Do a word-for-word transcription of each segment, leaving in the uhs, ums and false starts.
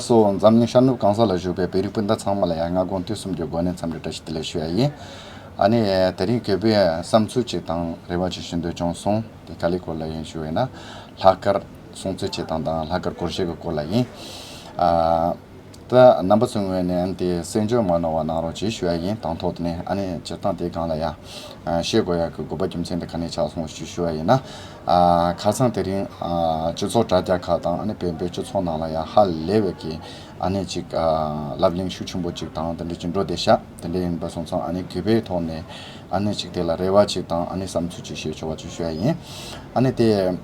སོ་འཛམ་གླིང་ཤར་ནུབ་གང་ས་ལ་བཞུགས་པའི་བོད་རིགས་སྤུན་ཟླ་ཚང་མ་ལ་ཡང་སྔ་དགོང་དུས་གསུམ་གྱི་སྒོ་ནས་འཚམས་འདྲི་བཀྲ་ཤིས་བདེ་ལེགས་ཞུ་ཡ་ཡིན། ཨ་ནི་དེ་རིང་གུས་པས་བསམ་ཚུལ་གཅིག་དང་རེ་བ་གཅིག་ཞུ་འདོད་བྱུང་སོང་། དེ་ག་ལེ་སྐོར་ལ་ཡིན་ཞུ་བས་ན། ལྷག་དཀར་སྲུང་བརྩི་བྱེད་སྟངས་དང་ལྷག་དཀར་སྐོར་བཤད་ཀྱི་སྐོར་ལ་ཡིན། ཨ། ད་རྣམ་པ་ཚོའི་ངོས་ནས་ཨ་ནི་དེ་གསན་བརྗོད་མ་གནང་བ་གནང་རོགས་གྱིས་ཞུ་ཡ་ཡིན། དང་ཐོག་ནས་ཨ་ནི་སྤྱིར་བཏང་དེ་སྒང་ལ་ཡ། ཨ། བཤད་དགོས་ཡ་གི་དགོས་པ་རྒྱུ་མཚན་དེ་ག་ནས་ཆགས་སོང་ཞུ་ཞུ་བ་ཡིན་ན། ཨ། ཁ་སང་དེ་རིང་། ཨ། སྤྱི་ཚོགས་དྲ་རྒྱ་ཁག་དང་ཨ་ནི་བོད་པའི་སྤྱི་ཚོགས་ནང་ལ་ཡ་ཧ་ལས་པའི་གི་ཨ་ནི་ཅིག་ཨ། ལབ་གླེང་ཤུགས་ཆེན་པོ་ཅིག་དང་དེ་འདྲ་ཅིག་འགྲོ་བསྡད་ཤག་དེ་འདྲ་ཡིན་པ་སོང་ཙང་ཨ་ནི་གུས་པའི་ཐོག་ནས་ཨ་ནི་ཅིག་དེ་ལ་རེ་བ་ཅིག་དང་ཨ་ནི་བསམ་ཚུལ་ཅིག་བཤད་ཆོག་པ་ཅིག་ཞུ་ཡ་ཡིན། ཨ་ནི་དེ།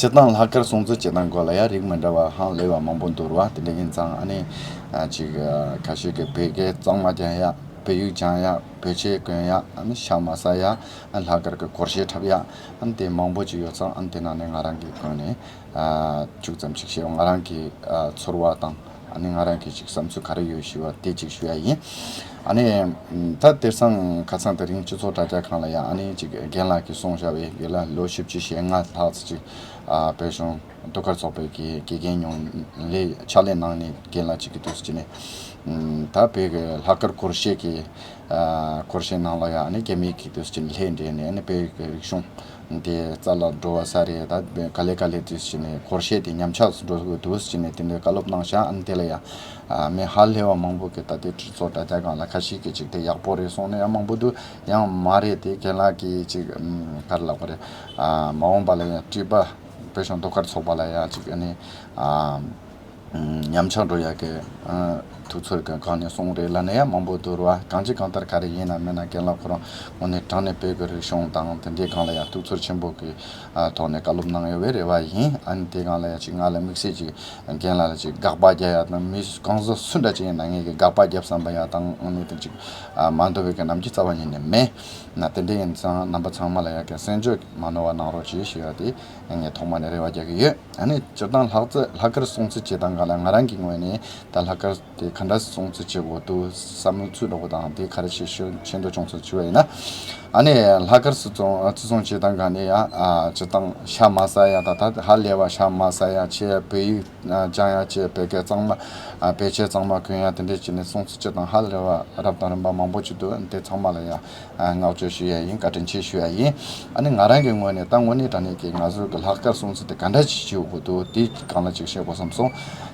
སྤྱིར་བཏང་ལྷག་དཀར་སྲུང་བརྩི་བྱེད་སྟངས་སྐོར་ལ་ཡ་རིགས་མི་འདྲ་བ་ཧང་ལས་པ་མང་པོ་འདུག་ར། དེ་འདྲ་ཡིན་ཙང་ཨ་ནི། ཨ། ཅིག་ཨ། ཁ་ཤས་ཀྱིས་བོད་སྐད་གཙང་མ་རྒྱག་ཡ། བོད་ཡིག་སྦྱང་ཡ། བོད་ཆས་གོན་ཡ། ཨ་ནི་ཤ་མ་ཟ་ཡ། ཨ། ལྷག་དཀར་གྱི་སྒོར་གཞས་འཁྲབ་ཡ། ཨ་ནི་དེ་མང་པོ་ཅིག་ཡོད་ཙང་ཨ་ནི་དེ་ནང་ནས་ང་རང་གི་གོང་ནས། ཨ། ཅུང་ཙམ་ཅིག་བཤད། ང་རང་གི། ཨ། ཚོར་བ་དང་། ཨ་ནི་ང་རང་གི་ཅིག་བསམ་ཚུལ་ག་རེ་ཡོད་ཞུ་བ་དེ་ཅིག་ཞུ་ཡ་ཡིན། ཨ་ནི། ད་དེང་སང་ཁ་སང་དེ་རིང་སྤྱི་ཚོགས་དྲ་རྒྱ་སྒང་ལ་ཡ་ཨ་ནི་ཅིག་རྒན་ལགས་ཀྱིས་གསུངས་བཞག་པའི་རྒན་ལགས་ལོ་བཞི་བཅུ་ཞེ་ལྔ་ལྷག་ཙམ་ཅིག་ཨ། བོད་གཞུང་ཟློས་གར་ཚོགས་པའི་གི་དགེ་རྒན་ཉུང་ལས་ཕྱག་ལས་གནང་ནས་རྒན་ལགས་ཅིག་གི་དུས་སུ་ཅིག་ནས། ཨ། ད་བོད་ཀྱི་ལྷག་དཀར་སྒོར་གཞས་ཀྱི། ཨ། སྒོར་གཞས་ནང་ལ་ཡ་ཨ་ནི་རྒྱ་མིའི་གི་དུས་སུ་ཅིག་ནས་ལྷད་འདྲེས་ནས་ཨ་ནི་བོད་ཀྱི་རིག་གཞུང་དེ་རྩ་ལ་འགྲོ་བ་ས་རེད། ད་ག་ལེ་ག་ལེ་དུས་སུ་ཅིག་ནས་སྒོར་གཞས་དེ་ཉམས་ཆག་འགྲོ་དགོས་དུས་སུ་ཅིག་ནས་དེ་འདྲའི་བཀའ་སློབ་གནང་ཤག་ཨ་ནི་དེ་ལ་ཡ། ཨ། མི་ཧ་ལས་པ་མང་པོ་གིས་ད་ལྟའི་སྤྱི་ཚོགས་དྲ་རྒྱ་སྒང་ལ་ཁ་ཤས་ཀྱིས་ཅིག་དེ་ཡག་པོ་རེད་གསུངས་ནས་ཡང་མང་པོ་འདུག་ཡང་མ་རེད་དེ་རྒན་ལགས་ཀྱིས་ཅིག་ཨམ། ག་རེ་ལབ་དགོས་རེད། ཨ། མ་འོངས་པ་ལ་ཡང་སྤྲུལ་པ་བོད་གཞུང་ཟློས་གར་ཚོགས་པ་ལ་ཡང་ཅིག་ཨ་ནི། ཨ། ཨམ། ཉམས་ཆག་འགྲོ་ཡ་གི། ཨ། ཐུགས་ཚོར་གི་སྒང་ནས་གསུངས་རེད་ལབ་ནས་ཡང་མང་པོ་འདུག་ར། གང་ཅི་གང་ལྟར་ག་རེ་ཡིན་ན་མིན་ན་རྒན་ལགས་ཁོ་རང་དངོས་གནས་དྲང་གནས་བོད་ཀྱི་རིག་གཞུང་དང་དེ་འདྲའི་སྒང་ལ་ཡང་ཐུགས་ཚོར་ཆེན་པོ་གི། ཨ། ཐོག་ནས་བཀའ་སློབ་གནང་ཡོད་པའི་རེ་བ་ཡིན། ཨ་ནི་དེ་སྒང་ལ་ཡང་ཅིག་ང་ལ་དམིགས་བསལ་ཅིག་རྒན་ལགས་ལ་ཅིག་དགག་པ་རྒྱག་ཡ་དང་མི་གང་ཟག་སུ་འདྲ་ཅིག་ཡིན་ན་ངས་ཀྱི་དགག་པ་རྒྱབ་བསམ་པ་ཡ་དང་དངོས་གནས་དེ་ཅིག་ཨ། མ་འདོད་པའི་གི་རྣམ་འགྱུར་རྩ་བ་ཉིད་ནས་མེད། ན་དེ་འདྲ་ཡིན་ཙང་རྣམ་པ་ཚང་མ་ལ་ཡ་གི་གསན་བརྗོད་མ་ནོར་བ་གནང་རོགས་ཞེས་ཞུ་ཡ་དེ་ངས་ཐོག་མ་ནས་རེ་བ་རྒྱག་གི་ཡོད། ཨ་ནི་སྤྱིར་བཏང་ལྷག་རྩེ་ལྷག་དཀར་སྲུང་བརྩི་བྱེད་སྟངས་སྒང་ལ་ང་རང་གི་ངོས་ནས་ད་ལྷག་དཀར་དེ་ག་འདྲ་སྲུང་བརྩི་བྱེད་དགོས་འདུག་བསམ་ཚུལ་འདྲ་བོ་དང་དེ་ག་རེ་བྱེད་ཤུགས་ཆེ་འདོད་བྱུང་ཚུལ་ཞུ་བ་ཡིན་ན། ཨ་ནི་ལྷག་དཀར་སྲུང་བརྩི་སྲུང་བྱེད་སྟངས་སྒང་ནས་ཡ། ཨ། སྤྱིར་བཏང་ཤ་མ་ཟ་ཡ་ད་ད་ཧ་ལས་པ་ཤ་མ་ཟ་ཡ་བྱས། བོད་ཡིག་སྦྱང་ཡ་བྱས། བོད་སྐད་གཙང་མ། ཨ། བོད་ཆས་གཙང་མ་གོན་ཡ་དེ་འདྲས་བྱས་ནས་སྲུང་བརྩི་བྱེད་སྟངས་ཧ་ལས་པ་རབ་དང་རིམ་པ་མང་པོ་ཅིག་འདུག་དེ་ཚང་མ་ལ་ཡ། ཨ། བསྔགས་བརྗོད་ཞུ་ཡ་ཡིན། བཀའ་དྲིན་ཆེ་ཞུ་ཡ་ཡིན། ཨ་ནི་ང་རང་གི་ངོས་ནས་ད་དངོས་གནས་དྲང་གནས་ཀྱི་ང་ཚོ་གི་ལྷག་དཀར་སྲུང་བརྩི་དེ་ག་འདྲ་ཅིག་བྱེད་དགོས་འདུག་དེའི་སྒང་ལ་ཅིག་བཤད་དགོས་བསམ་སོང་།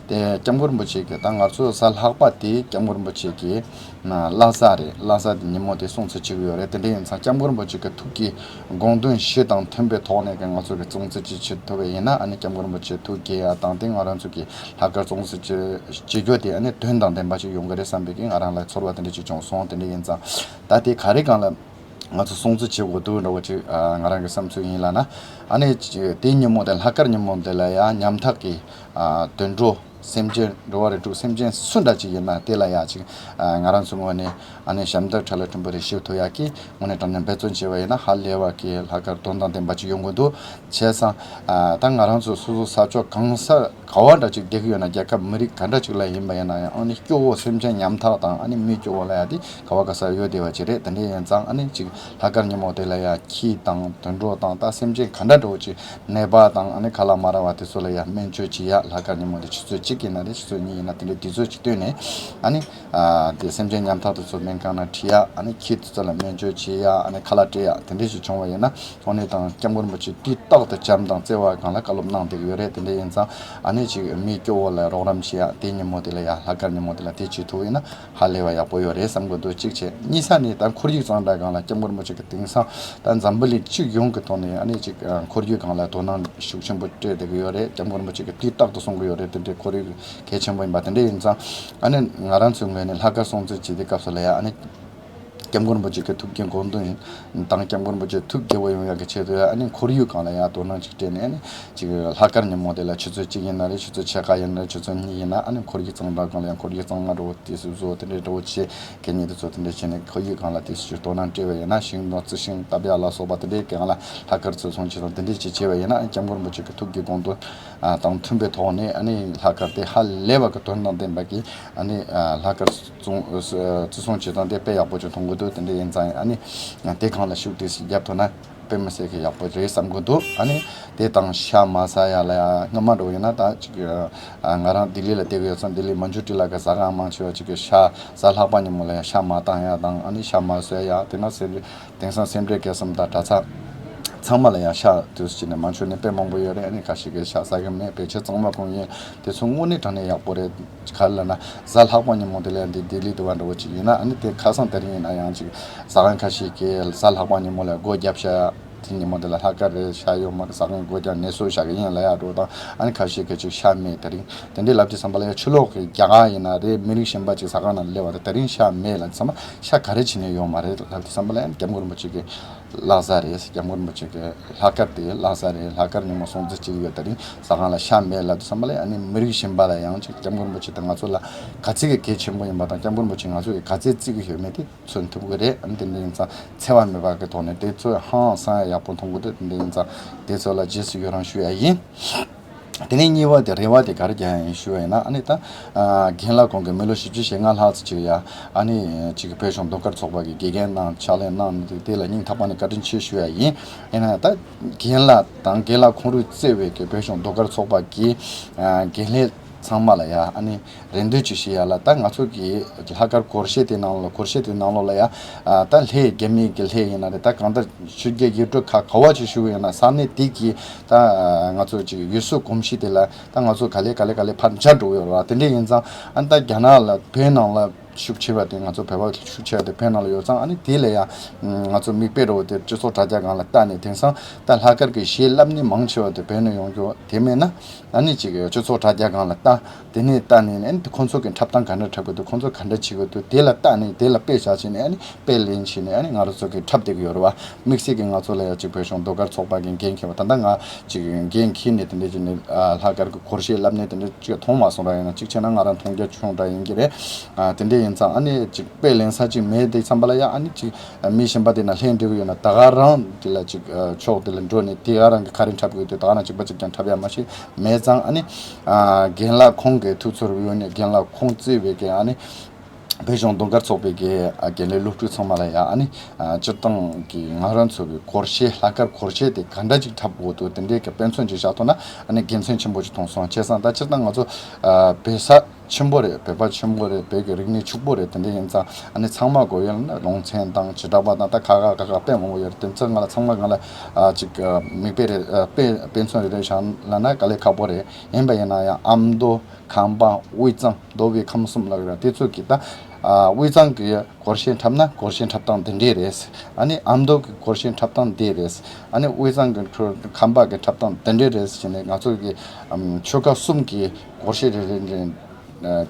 དེ་སྐྱབས་མགོན་རིན་པོ་ཆེ་གི་ད་ང་ཚོ་གཟའ་ལྷག་པ་དེ་སྐྱབས་མགོན་རིན་པོ་ཆེ་གི་ན་བླ་གཟའ་རེད། བླ་གཟའ་དེ་ཉིན་མོ་དེ་སྲུང་བརྩི་བྱེད་ཀྱི་ཡོད་རེད། དེ་འདྲ་ཡིན་ཙང་སྐྱབས་མགོན་རིན་པོ་ཆེ་གི་ཐུགས་ཀྱི་དགོངས་དོན་བཞི་དང་མཐུན་པའི་ཐོག་ནས་ཀྱི་ང་ཚོ་གི་སྲུང་བརྩི་ཅིག་བྱེད་ཐུབ་པ་ཡིན་ན། ཨ་ནི་སྐྱབས་མགོན་རིན་པོ་ཆེ་ཐུགས་དགྱེས་ཡ་དང་དེ་ང་རང་ཚོ་གི་ལྷག་དཀར་སྲུང་བརྩི་བྱེད་བྱེད་རྒྱུ་དེ་ཨ་ནི་དོན་དང་ལྡན་པ་ཅིག་ཡོང་གི་རེད་བསམ་པའི་གི་ང་རང་ལ་ཚོར་བ་དེ་འདྲ་ཅིག་བྱུང་སོང་། དེ་འདྲ་ཡིན་ཙང་ད་དེ་ག་རེ་སྒང་ལ་ང་ཚོ་སྲུང་བརྩི་བྱེད་དགོས་འདུག་འདྲ་བོ་ཅིག་ཨ། ང་རང་གི་བསམ་ཚུལ་ཡིན་ལབ་ན། ཨ་ནི་དེ་ཉིན་མོ་དེ་ལྷག་དཀར་ཉིན་མོ་དེ་ལ་ཡ་ཉམ་ཐག་གི། ཨ། དུད་འགྲོ་སེམས་ཅན་འགྲོ་བ་རིགས་དྲུག་སེམས་ཅན་སུ་འདྲ་ཅིག་ཡིན་ན་དེ་ལ་ཡ་ཅིག་ཨ། ང་རང་ཚོ་ངོས་ནས་ཨ་ནི་ཞབས་འདེགས་ཁྲ་ལ་ཐུན་པོ་རེ་ཞུ་ཐུབ་ཡག་གི་ངོས་ནས་དྲང་གནས་འབད་བརྩོན་བྱས་པ་ཡིན་ན་ཧ་ལས་པ་གི་ལྷག་དཀར་དོན་དང་ལྡན་པ་ཅིག་ཡོང་གི་འདུག་བྱས་ཙང་། ཨ། ད་ང་རང་ཚོ་སོ་སོ་ས་ཕྱོགས་གང་ས་ག་བ་འདྲ་ཅིག་བསྡད་ཀྱི་ཡོད་ན། རྒྱལ་ཁབ་མི་རིགས་ག་འདྲ་ཅིག་ལ་ཡིན་པ་ཡིན་ན་ཡང་ཨ་ནི་སྐྱོ་བོ་སེམས་ཅན་ཉམ་ཐག་དང་ཨ་ནི་མི་སྐྱོ་བོ་ལབ་ཡ་དེ་ག་བ་ག་ས་ཡོད་བསྡད་པ་ཅིག་རེད། དེ་འདྲ་ཡིན་ཙང་ཨ་ནི་ཅིག་ལྷག་དཀར་ཉིན་མོ་དེ་ལ་ཡ་ཁྱི་དང་དུད་འགྲོ་དང་ད་སེམས་ཅན་ག་འདྲ་འདྲ་བོ་ཅིག་ནད་པ་དང་ཨ་ནི་ཁ་ལག་མ་རག་པ་དེ་ཚོ་ལ་ཡ་སྨན་བཅོས་བྱེད་ཡ། ལྷག་དཀར་ཉིན་མོ་དེ་ཆུ་ཚོད་གཅིག་ཡིན་ན་རེད། ཆུ་ཚོད་གཉིས་ཡིན་ན་དེ་འདྲའི་དུས་ཚོད་ཅིག་བཏོན་ནས་ཨ་ནི། ཨ། དེ་སེམས་ཅན་ཉམ་ཐག་དེ་ཚོ་སྨན་ཁང་ནང་ཁྲིད་ཡ། ཨ་ནི་ཁྱི་དེ་ཚོ་ལ་སྨན་བཅོས་བྱེད་ཡ། ཨ་ནི་ཁ་ལག་སྤྲད་ཡ་དེ་འདྲ་ཞིག་བྱུང་བ་ཡིན་ན་དངོས་གནས་དྲང་སྐྱབས་མགོན་རིན་པོ་ཆེ་དུས་རྟག་ཏུ་བྱམས་དང་བརྩེ་བ་སྒང་ལ་བཀའ་སློབ་གནང་བསྡད་ཀྱི་ཡོད་རེད། དེ་འདྲ་ཡིན་ཙང་ཨ་ནི་ཅིག་མི་སྐྱོ་བོ་ལ་རོགས་རམ་བྱེད་ཡ་དེ་ཉིན་མོ་དེ་ལ་ཡ་ལྷག་དཀར་ཉིན་མོ་དེ་ལ་དེ་བྱེད་ཐུབ་ཡིན་ན་ཧ་ལས་པ་ཡག་པོ་ཡོད་རེད་བསམ་གྱི་འདུག་གཅིག་བྱས། གཉིས་ས་ནས་ད་ཁོར་ཡུག་གཙང་སྦྲ་སྒང་ལ་སྐྱབས་མགོན་རིན་པོ་ཆེ་གི་དེང་སང་ད་འཛམ་བུ་གླིང་སྤྱི་ཡོངས་ཀྱི་ཐོག་ནས་ཨ་ནི་ཅིག་ཁོར་ཡུག་སྒང་ལ་དོ་སྣང་ཤུགས་ཆེན་པོ་སྤྲད་བསྡད་ཀྱི་ཡོད་རེད། སྐྱབས་མགོན་རིན་པོ་ཆེ་གི་དུས་རྟག་ཏུ་གསུང་གི་ཡོད་རེད། དེ་འདྲའི་ཁོར་ཡུག་གལ་ཆེན་པོ་ཡིན་པ་དེ་འདྲ་ཡིན་ཙང་། ཨ་ནི་ང་རང་ཚོའི་ངོས་ནས་ལྷག་དཀར་སྲུང་བརྩི་བྱེད་དུས་སྐབས་སུ་ལ་ཡ་ཨ་ནི་སྐྱབས་མགོན་རིན་པོ་ཆེ་གི་ཐུགས་ཀྱི་དགོངས་དོན་དང་སྐྱབས་མགོན་རིན་པོ་ཆེ་ཐུགས་དགྱེས་པོ་ཡོང་ཡག་གི་ཆེད་དུ་ཨ་ནི་ཁོར་ཡུག་སྒང་ལ་ཡ་དོ་སྣང་ཅིག་སྤྲད་ནས། ཨ་ནི་ཅིག་ལྷག་དཀར་ཉིན་མོ་དེ་ལ་ཆུ་ཚོད་གཅིག་ཡིན་ན་རེད། ཆུ་ཚོད་ཕྱེད་ཀ་ཡིན་ན་རེད། ཆུ་ཚོད་གཉིས་ཡིན་ན་ཨ་ནི་ཁོར་ཡུག་གཙང་སྦྲ་སྒང་ལ་ཡང་ཁོར་ཡུག་གཙང་མ་འདྲ་བོ་དེ་སུ་བཟོ་དེ་འདྲའི་འདྲ་བོ་བྱེད་མཁན་ཉིད་དེ་ཚོ་དེ་འདྲ་བྱས་ནས་ཁོར་ཡུག་སྒང་ལ་དེ་སུ་དོ་སྣང་སྤྲད་པ་ཡིན་ན། ཤིང་སྡོང་རྩི་ཤིང་བཏབ་ཡག་ལ་སོགས་པ་དེ་འདྲའི་སྒང་ལ་ལྷག་དཀར་ཚོས་མཚོན་བྱེད་སྟངས་དེ་འདྲ་ཅིག་བྱས་པ་ཡིན་ན། ཨ་ནི་སྐྱབས་མགོན་རིན་པོ་ཆེ་གི་ཐུགས་ཀྱི་དགོངས་དོན་དང་མཐུན་པའི་ཐོག་ནས་ཨ་ནི་ལྷག་དཀར་དེ་ཧ་ལས་པ་གི་དོན་དང་ལྡན་པ་གི་ཨ་ནི་ལྷག་དཀར་བརྩི་སྲུང་བྱེད་སྟངས་དེ་དཔེ་ཡག་པོ་ཅིག་མཐོང་གི་འདུག་དེ་འདྲ་ཡིན་ཙང་ཨ་ནི་དེ་སྒང་ལ་ཤུགས་དེ་ཞིག་བརྒྱབ་ཐུབ་ན། དཔེ་མི་སྲིད་ཀྱི་ཡག་པོ་རེད་བསམ་གྱི་འདུག་ཨ་ནི་དེ་དང་ཤ་མ་ཟ་ཡ་ལ་ཡ་སྔོན་མ་འགྲོ་ཡིན་ན་ད་ཅིག་ང་རང་ལྡི་ལི་ལ་བསྡད་ཀྱི་ཡོད་ཙང་ལྡི་ལི་མན་ཇུ་ཊི་ལ་ག་ཟ་ཁང་མང་ཆེ་བ་ཅིག་གི་ཤ་གཟའ་ལྷག་པ་ཉིན་མོ་ལ་ཡ་ཤ་མ་བཏང་ཡ་དང་ཨ་ནི་ཤ་མ་ཟོས་ཡ་དེ་ན་སེམས་དེང་སང་སེམས་ཁྲལ་གལ་གསུམ་དང་གྲྭ་ཚང་ཚང་མ་ལ་ཡང་ཤ་དུས་ཅི་ནས་མང་ཆུང་ནས་དཔེ་མང་པོ་ཡོད་རེད། ཨ་ནི་ཁ་ཤས་ཀྱིས་ཤ་ཟ་གི་མེད་པའི་ཆེད་གཙང་མ་གང་ཡིན་དེ་ཚོ་དངོས་གནས་དྲང་གནས་ཡག་པོ་རེད། ག་རེ་ལབ་ན་གཟའ་ལྷག་པ་ཉིན་མོ་དེ་ལས་འདི་ལྡི་ལི་དུ་བ་འདྲ་བོ་ཅིག་ཡིན་ན་ཨ་ནི་དེ་ཁ་སང་དེ་རིང་ཡིན་ན་ཡང་ཅིག་ཟ་ཁང་ཁ་ཤས་ཀྱིས་གཟའ་ལྷག་པ་ཉིན་མོ་ལ་སྒོ་བརྒྱབ་ཤག་དེ་ཉིན་མོ་དེ་ལ་ལྷག་དཀར་རེད་ཤ་ཡོད་མ་རེད་ཟ་ཁང་སྒོ་བརྒྱབ་ནས་སུ་བཞག་གི་ཡིན་ལ་ཡག་འགྲོ་དང་ཨ་ནི་ཁ་ཤས་ཀྱིས་ཅིག་ཤ་མེད་དེ་རིང་དེ་འདྲའི་ལབ་དུས་ཙམ་པ་ལ་ཡང་ཕྱི་ལོགས་ཀྱི་རྒྱ་གར་ཡིན་ན་རེད་མི་རིགས་གཞན་པ་ཅིག་ཟ་ཁང་ནང་སླེབས་པ་དང་དེ་རིང་ཤ་མེད་ལབ་དུས་ཙམ་པ་ཤ་ག་རེ་བྱས་ནས་ཡོད་མ་རེད་ལབ་དུས་ཙམ་པ་ལ་ཡང་སྐྱབས་མགོན་རིན་པོ་ཆེ་གི་ལྷག་བཟའ་རེད། སྐྱབས་མགོན་རིན་པོ་ཆེ་གི་ལྷག་དཀར་དེ་ལྷག་བཟའ་རེད། ལྷག་དཀར་ཉིན་མོ་སྲུང་བརྩི་བྱེད་ཀྱི་ཡོད། དེ་རིང་ཟ་ཁང་ལ་ཤ་མེད་ལབ་དུས་ཙམ་པ་ལ་ཨ་ནི་མི་རིགས་གཞན་པ་ལ་ཡང་ཅིག་སྐྱབས་མགོན་རིན་པོ་ཆེ་དེ་ང་ཚོ་ལ་ག་ཚད་ཀྱི་གལ་ཆེན་པོ་ཡིན་པ་དང་སྐྱབས་མགོན་རིན་པོ་ཆེ་ང་ཚོ་གི་ག་ཚད་བརྩི་གི་ཡོད་མེད་དེ་མཚོན་ཐུབ་ཀྱི་རེད། ཨ་ནི་དེ་འདྲ་ཡིན་ཙང་འཚེ་བ་མེད་པ་གི་ཐོག་ནས་དེ་ཚོ་ཧང་སང་ཡག་པོ་མཐོང་གི་འདུག་དེ་འདྲ་ཡིན་ཙང་དེ་ཚོ་ལ་རྗེས་སུ་ཡི་རང་ཞུ་ཡ་ཡིན། དེ་ནས་གཉིས་པ་དེ་རེ་བ་དེ་ག་རེ་རྒྱག་ཡ་ཡིན་ཞུ་བ་ཡིན་ན་ཨ་ནི་ད་རྒན་ལགས་ཁོང་གི་མི་ལོ་བཞི་བཅུ་ཞེ་ལྔ་ལྷག་ཙམ་ཅིག་ཡ་ཨ་ནི་ཅིག་བོད་གཞུང་ཟློས་གར་ཚོགས་པ་གི་དགེ་རྒན་དང་ཕྱག་ལས་གནང་ནས་དེ་ལ་སྙིང་ཐག་པ་ནས་བཀའ་དྲིན་ཆེ་ཞུ་ཡ་ཡིན། ཡིན་ན་ད་རྒན་ལགས་དང་རྒན་ལགས་ཁོང་རུ་བརྩེ་བའི་གི་བོད་གཞུང་ཟློས་གར་ཚོགས་པ་གི་རྒན་ལས་ཚང་མ་ལ་ཡ་ཨ་ནི་རེ་འདུན་ཅིག་ཞུ་ཡ་ལ་ད་ང་ཚོ་གི་ལྷག་དཀར་སྒོར་གཞས་དེ་ནང་ལོགས་སྒོར་གཞས་དེ་ནང་ལོགས་ལ་ཡ་ད་ལྷའི་རྒྱ་མིའི་གི་ལྷ་ཡིན་ན་རེད། ད་གང་ལྟར་ཆོས་བརྒྱུད་ཡིག་འབྲུ་ཁག་ག་བ་ཅིག་ཞུ་གི་ཡོད་ན་ས་གནས་དེ་གི་ད་ང་ཚོ་ཅིག་ཡུལ་སྲོལ་གོམས་གཤིས་དེ་ལ་ད་ང་ཚོ་ག་ལེ་ག་ལེ་ག་ལེ་ཕར་འབྱར་འགྲོ་གི་ཡོད་རེད་བ། དེ་འདྲ་ཡིན་ཙང་ཨ་ནི་ད་རྒྱ་ནག་ལ་བོད་ནང་ལ་ཤུགས་ཆེ་བ་དེ་ང་ཚོ་བོད་པ་ཤུགས་ཆེ་བ་དེ་བོད་ནང་ལ་ཡོད་ཙང་ཨ་ནི་དེ་ལ་ཡང་ང་ཚོ་མིག་དཔེ་འདྲ་བོ་དེ་སྤྱི་ཚོགས་དྲ་རྒྱ་སྒང་ལ་བལྟས་ནས་དེང་སང་ད་ལྷག་དཀར་གྱི་གཞས་བསླབ་ནི་མང་ཆེ་བ་དེ་བོད་ནས་ཡོང་རྒྱུ་དེ་མེད་ན། ཨ་ནི་ཅིག་སྤྱི་ཚོགས་དྲ་རྒྱ་སྒང་ལ་ལྟ། དེ་ནས་ལྟ་ནས་ཨ་ནི་ཁོང་ཚོ་གི་འཁྲབ་སྟངས་ག་འདྲ་འཁྲབ་དགོས་འདུག་ཁོང་ཚོ་ག་འདྲ་བྱེད་དགོས་འདུག་དེ་ལ་ལྟ་ནས་དེ་ལ་དཔེ་བཞག་བྱས་ནས་ཨ་ནི་དཔེ་ལེན་བྱས་ནས་ཨ་ནི་ང་རང་ཚོ་གི་འཁྲབ་བསྡད་ཀྱི་ཡོད་རེད་བ། དམིགས་བསལ་གྱི་ང་ཚོ་ལ་ཡང་ཅིག་བོད་གཞུང་ཟློས་གར་ཚོགས་པ་གི་འགན་འཁྱེར་བ་ད་ལྟ་ང་ཅིག་འགན་འཁྱེར་ནས་དེ་འདྲ་བྱས་ནས་ལྷག་དཀར་གྱི་སྒོར་གཞས་བསླབ་ནས་དེ་འདྲ་ཅིག་མཐོང་མ་སོང་ར། ཡིན་ན་གཅིག་བྱས་ན་ང་རང་མཐོང་རྒྱ་ཆུང་དྲགས་ཡིན་གྱི་རེད། དེ་འདྲ་ཡིན་ཙང་ཨ་ནི་ཅིག་དཔེ་ལེན་ས་ཅིག་མེད་དེ་བསམ་པ་ལ་ཡང་ཨ་ནི་ཅིག་མི་གཞན་པ་དེ་ན་ལྷན་འགྲིག་གི་ཡོད་ན་ད་ག་རང་དེ་ལ་ཅིག་ཕྱོགས་དེ་ལ་འགྲོ་ནས་དེ་ག་རང་གི་ག་རེ་འཁྲབ་དགོས་དེ་ད་ག་རང་གཅིག་པ་གཅིག་རྐྱང་འཁྲབ་ཡ་མ་ཤེས་མེད་ཙང་ཨ་ནི་རྒན་ལགས་ཁོང་གི་ཐུགས་ཚོར་འོས་ནས་རྒན་ལགས་ཁོང་གཙོས་པའི་གི་ཨ་ནི་བོད་གཞུང་ཟློས་གར་ཚོགས་པའི་གི་རྒན་ལས་སློབ་ཕྲུག་ཚང་མ་ལ་ཡང་ཨ་ནི་སྤྱིར་བཏང་གི་ང་རང་ཚོ་གི་སྒོར་གཞས་ལྷག་དཀར་སྒོར་གཞས་དེ་ག་འདྲ་ཅིག་འཁྲབ་དགོས་འདུག་དེ་འདྲའི་གི་དཔེ་མཚོན་ཅིག་བཞག་ཐུབ་ན་ཨ་ནི་དགེ་མཚན་ཆེན་པོ་ཅིག་མཐོང་སོང་། བྱས་ཙང་ད་སྤྱིར་བཏང་ང་ཚོ་བོད་ས་ཆེན་པོ་རེད། བོད་པ་ཆེན་པོ་རེད། བོད་ཀྱི་རིག་གནས་ཕྱུག་པོ་རེད། དེ་འདྲ་ཡིན་ཙང་ཨ་ནི་ཚང་མ་དགོས་ཡོད་ན་ལུང་ཚན་དང་བྱེ་བྲག་པ་དང་ད་ཁ་ཁ་ཁ་ཁ་དཔེ་མང་པོ་ཡོད་རེད། དེ་ཚོ་ང་ལ་ཚང་མ་ང་ལ་ཨ་ཅིག་ཨ་མིག་དཔེ་རེ་ཨ་དཔེ་དཔེ་མཚོན་རེ་རེ་བཞག་ལབ་ན་དཀའ་ལས་ཁག་པོ་རེད། ཡིན་པ་ཡིན་ན་ཡང་ཨ་མདོ་ཁམས་པ་དབུས་གཙང་མདོ་དབུས་ཁམས་གསུམ་ལབ་ཡོད་རེད། དེ་ཚོ་གི་ད་ཨ་དབུས་གཙང་གི་སྒོར་གཞས་འཁྲབ་ན་སྒོར་གཞས་འཁྲབ་སྟངས་དེ་འདྲས་རེད། ཨ་ནི་ཨ་མདོ་གི་སྒོར་གཞས་འཁྲབ་སྟངས་དེ་རེད། ཨ་ནི་དབུས་གཙང་གི་ཁམས་པ་གི་འཁྲབ་སྟངས་དེ་འདྲས་རེད་ཟེར་ནས་ང་ཚོ་གི་ཨམ་ཆོལ་ཁ་གསུམ་གི་སྒོར་གཞས་རེ་རེ་རེ་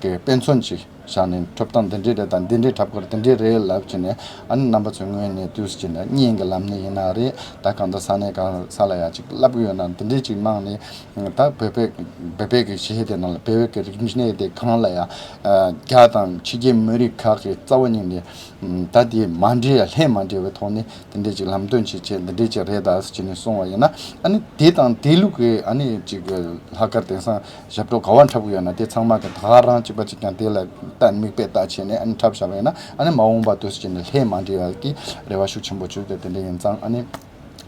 གི་དཔེ་མཚོན་ཅིག་བཞག་ནས་འཁྲབ་སྟངས་འདི་འདྲའི་རེད་དང་འདི་འདྲའི་འཁྲབ་དགོས་རེད་འདི་འདྲའི་རེད་ལབ་བྱས་ནས་ཨ་ནི་རྣམ་པ་ཚོའི་ངོས་ནས་དུས་སུ་བྱས་ནས་བརྙན་གྱི་ལམ་ནས་ཡིན་ན་རེད། ད་གང་ལྟར་ས་གནས་གང་ས་ལ་ཡ་ཅིག་བསླབ་གི་ཡོད་ན་འདི་འདྲའི་ཅིག་གནང་ནས་ད་བོད་པའི་བོད་པའི་གི་གཞས་དེ་ནང་ལ་བོད་པའི་གི་རིག་གནས་དེ་གང་ལ་ཡ་རྒྱ་དང་ཕྱི་རྒྱལ་མི་རིགས་ཁག་གི་རྩ་བ་ཉིད་ནས་ད་དེ་མ་འདྲེས་ཡ་ལྷད་མ་འདྲེས་པའི་ཐོག་ནས། དེ་འདྲས་ཅིག་ལམ་སྟོན་བྱེད་ཆེད་འདི་འདྲས་ཅིག་རེད་ད་ཟེར་ནས་གསུངས་པ་ཡིན་ན། ཨ་ནི་དེ་དང་དེ་ལུགས་ཀྱི་ཨ་ནི་ཅིག་ལྷག་དཀར་དེང་སང་ཞབས་བྲོ་ག་བ་འཁྲབ་གི་ཡོད་ན་དེ་ཚང་མ་གི་ད་ག་རང་གཅིག་པ་གཅིག་རྐྱང་དེ་ལ་ལྟ་མིག་དཔེ་ལྟ་བྱས་ནས་ཨ་ནི་འཁྲབ་བཞག་པ་ཡིན་ན་ཨ་ནི་མ་འོངས་པ་དུས་ཟེར་ནས་ལྷད་མ་འདྲེས་ཡ་གི་རེ་བ་ཤུགས་ཆེན་པོ་བྱུང་སྟེ་དེ་འདྲས་ཡིན་ཙང་ཨ་ནི་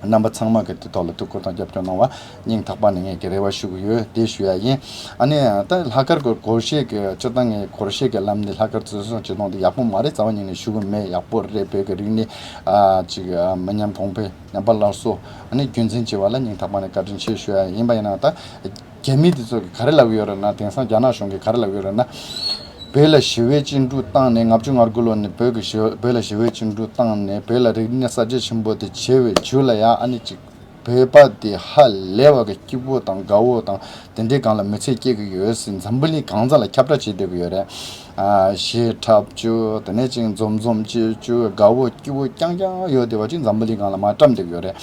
རྣམ་པ་ཚང་མ་གི་དེ་ཐོག་ལ་ཐུགས་ཁུར་དང་རྒྱབ་སྐྱོར་གནང་བ་སྙིང་ཐག་པ་ནས་ངས་ཀྱི་རེ་བ་ཞུ་གི་ཡོད་དེ་ཞུ་ཡ་ཡིན། ཨ་ནི་ད་ལྷག་དཀར་གྱི་སྒོར་གཞས་ཀྱི་སྤྱིར་བཏང་ངས་སྒོར་གཞས་ཀྱི་ལམ་ནས་ལྷག་དཀར་བརྩི་སྲུང་བྱེད་སྟངས་དེ་ཡག་པོ་མ་རེད། རྩ་བ་ཉིད་ནས་ཞུ་གི་མེད། ཡག་པོ་རེད། བོད་ཀྱི་རིག་གནས་ཨ་ཅིག་ཨ་མི་ཉམས་གོང་འཕེལ་ཉམས་པ་སླར་གསོ་ཨ་ནི་རྒྱུན་འཛིན་བྱེད་པ་ལ་སྙིང་ཐག་པ་ནས་བཀའ་དྲིན་ཆེ་ཞུ་ཡ་ཡིན་པ་ཡིན་ན་ད་རྒྱ་མི་དེ་ཚོ་གིས་ག་རེ་ལབ་ཀྱི་ཡོད་རེད་ན། དེང་སང་རྒྱ་ནག་གཞུང་གིས་ག་རེ་ལབ་ཀྱི་ཡོད་རེད་ན། བོད་ལ་ཞི་བའི་བཅིངས་འགྲོལ་བཏང་ནས་ལྔ་བཅུ་ང་དགུ་ལོ་ནས་བོད་ཀྱི་ཞི་བ་བོད་ལ་ཞི་བའི་བཅིངས་འགྲོལ་བཏང་ནས་བོད་ལ་རིག་གནས་གསར་བརྗེ་ཆེན་པོ་དེ་བྱས་པའི་རྗེས་ལ་ཡང་ཨ་ནི་ཅིག་བོད་པ་དེ་ཧ་ལས་པ་གི་སྐྱིད་པོ་དང་དགའ་བོ་དང་དེ་འདྲའི་སྒང་ལ་མི་ཚེ་སྐྱེལ་གི་ཡོད་ཟེར་འཛམ་བུ་གླིང་གང་ས་ལ་ཁྱབ་བསྒྲགས་བྱེད་བསྡད་ཀྱི་ཡོད་རེད། ཨ་གཞས་འཁྲབ་རྒྱུ་དེ་ནས་ཅིག་འཛོམས་འཛོམས་བྱེད་རྒྱུ་དགའ་བོ་སྐྱིད་པོ་རྐྱང་རྐྱང་ཡོད་བསྡད་པ་ཅིག་འཛམ་བུ་གླིང་སྒང་ལ་མར་བཀྲམ་བསྡད་ཀྱི་ཡོད་རེད།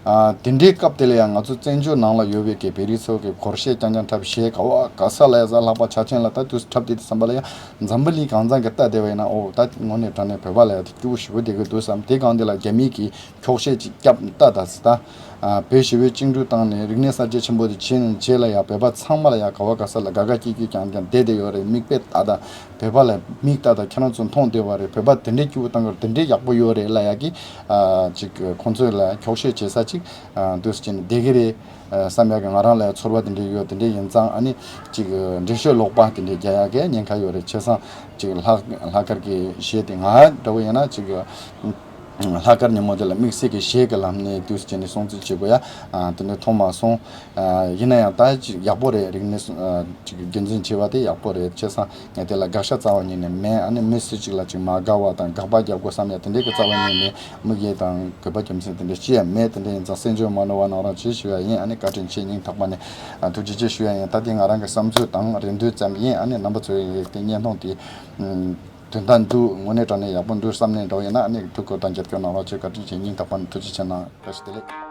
ཨ་དེ་འདྲའི་སྐབས་དེ་ལ་ཡང་ང་ཚོ་བཙན་བྱོལ་ནང་ལ་ཡོད་པའི་གི་བོད་རིགས་ཚོ་གི་སྒོར་གཞས་རྐྱང་རྐྱང་འཁྲབ་གཞས་ག་བ་ག་ས་ལ་ཡ་གཟའ་ལྷག་པ་ཆ་ཆེན་ལ་ད་དུས་འཁྲབ་བསྡད་དུས་ཙམ་པ་ལ་ཡང་འཛམ་བུ་གླིང་གང་ས་གི་ལྟ་བསྡད་པ་ཡིན་ན་ཨོ་ད་དངོས་གནས་དྲང་གནས་བོད་པ་ལ་ཡ་དེ་སྐྱིད་པོ་ཞེ་པོ་བསྡད་ཀྱི་འདུག་བསམ། དེ་སྒང་དེ་ལ་རྒྱ་མི་གིས་འཁྱོག་བཤད་ཅིག་བརྒྱབ་ལྟ་ད་ཟེར་ད། ཨ་བོད་ཞི་བའི་བཅིངས་འགྲོལ་བཏང་ནས་རིག་གནས་གསར་བརྗེ་ཆེན་པོ་དེ་བྱས་ནས་རྗེས་ལ་ཡང་བོད་པ་ཚང་མ་ལ་ཡང་ག་བ་ག་ས་ལ་དགའ་དགའ་སྐྱིད་སྐྱིད་རྐྱང་རྐྱང་བསྡད་བསྡད་ཡོད་རེད། མིག་དཔེ་ལྟ་དང་བོད་པ་ལ་མིག་ལྟ་དང་ཁྱེད་རང་ཚོ་མཐོང་བསྡད་པ་རེད། བོད་པ་དེ་འདྲའི་སྐྱིད་པོ་བཏང་གི་རེད། དེ་འདྲའི་ཡག་པོ་ཡོད་རེད་ལབ་ཡག་གི་ཨ་ཅིག་ཁོང་ཚོ་ལ་འཁྱོག་བཤད་བྱེད་ས་ཅིག་ཨ་འདུག་སེ་བྱས་ནས་བསྡད་ཀྱི་རེད། ཨ་བསམ་ཡག་གི་ང་རང་ལ་ཚོར་བ་དེ་འདྲ་ཡོད། དེ་འདྲ་ཡིན་ཙང་ཨ་ནི་ཅིག་འགྲེལ་བཤད་ལོག་པ་དེ་འདྲ་རྒྱག་ཡག་གི་ཉེན་ཁ་ཡོད་རེད། བྱས་ཙང་ཅིག་ལྷག་ལྷག་དཀར་གྱི་གཞས་དེ་ང་འདྲ་བོ་ཡིན་ན་ཅིག་ལྷག་དཀར་ཉིན་མོ་དེ་ལ་དམིགས་བསལ་གྱི་གཞས་ཀྱི་ལམ་ནས་འདུག་སེ་བྱས་ནས་སྲུང་བརྩི་བྱེད་དགོས་ཡ་ཨ་དེ་འདྲ་མཐོང་མ་སོང་། ཨ་ཡིན་ན་ཡང་ད་ཅིག་ཡག་པོ་རེད། རིག་གནས་སྲུང་ཨ་ཅིག་རྒྱུན་འཛིན་བྱས་པ་དེ་ཡག་པོ་རེད། བྱས་ཙང་ངས་དེ་ལ་དགག་བྱ་རྩ་བ་ཉིད་ནས་མེད། ཨ་ནི་མི་སུ་གཅིག་ལ་ཅིག་མ་དགའ་བ་དང་དགག་པ་རྒྱག་དགོས་བསམ་ཡ་དེ་འདྲའི་གི་རྩ་བ་ཉིད་ནས་དམིགས་ཡུལ་དང་དགོས་པ་རྒྱུ་མཚན་དེ་འདྲ་ཅི་ཡང་མེད། དེ་འདྲ་ཡིན་ཙང་གསན་བརྗོད་མ་ནོར་བ་གནང་རོགས་བྱེད་ཞུ་ཡ་ཡིན། ཨ་ནི་བཀའ་དྲིན་ཆེ། སྙིང་ཐག་པ་ནས་ཨ་ཐུགས་རྗེ་ཆེ་ཞུ་ཡ་ཡིན། ད་དེ་ང་རང་གི་བསམ་ཚུལ་དང་རེ་འདུན་ཙམ་ཡིན། ཨ་ནི་རྣམ་པ་ཚོའི་དེ་བརྙན་ཐུང་དེ་དོན་དག་འདུག་དངོས་གནས་དྲང་གནས་ཡག་པོ་འདུག་བསམ་ནས་འདྲ་བོ་ཡིན་ན་ཨ་ནི་ཐུགས་ཁུར་དང་རྒྱབ་སྐྱོར་གནང་རོགས་བྱེད། བཀའ་དྲིན་ཆེ། སྙིང་ཐག་པ་ནས་ཐུགས་རྗེ་ཆེ་གནང་། བཀྲ་ཤིས་བདེ་ལེགས།